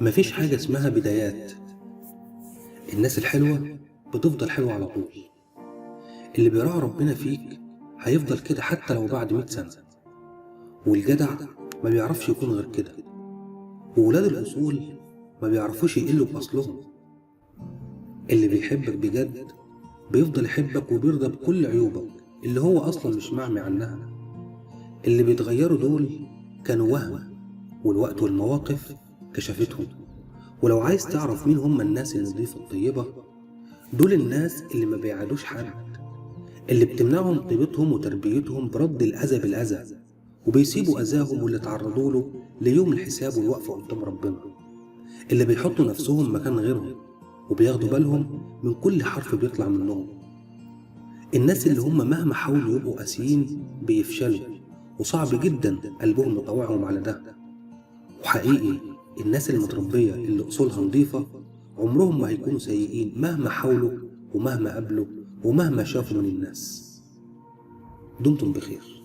مفيش حاجة اسمها بدايات. الناس الحلوة بتفضل حلوة على طول. اللي بيراعي ربنا فيك هيفضل كده حتى لو بعد 100 سنة. والجدع ما بيعرفش يكون غير كده، وولاد الأصول ما بيعرفوش يقلوا بأصلهم. اللي بيحبك بجد بيفضل يحبك وبيرضى بكل عيوبك اللي هو أصلا مش معمي عنها. اللي بيتغيروا دول كانوا وهم، والوقت والمواقف كشفتهم. ولو عايز تعرف مين هم الناس النظيفة الطيبة، دول الناس اللي ما بيعادوش حد، اللي بتمنعهم طيبتهم وتربيتهم برد الأذى بالأذى، وبيسيبوا أذاهم واللي تعرضوا له ليوم الحساب والوقفة قدام ربنا. اللي بيحطوا نفسهم مكان غيرهم وبياخدوا بالهم من كل حرف بيطلع منهم. الناس اللي هم مهما حاولوا يبقوا قاسيين بيفشلوا، وصعب جدا قلبهم يطوعهم على ده. وحقيقي الناس المتربية اللي أصولها نظيفة عمرهم ما هيكونوا سيئين مهما حاولوا ومهما قابلوا ومهما شافوا من الناس. دمتم بخير.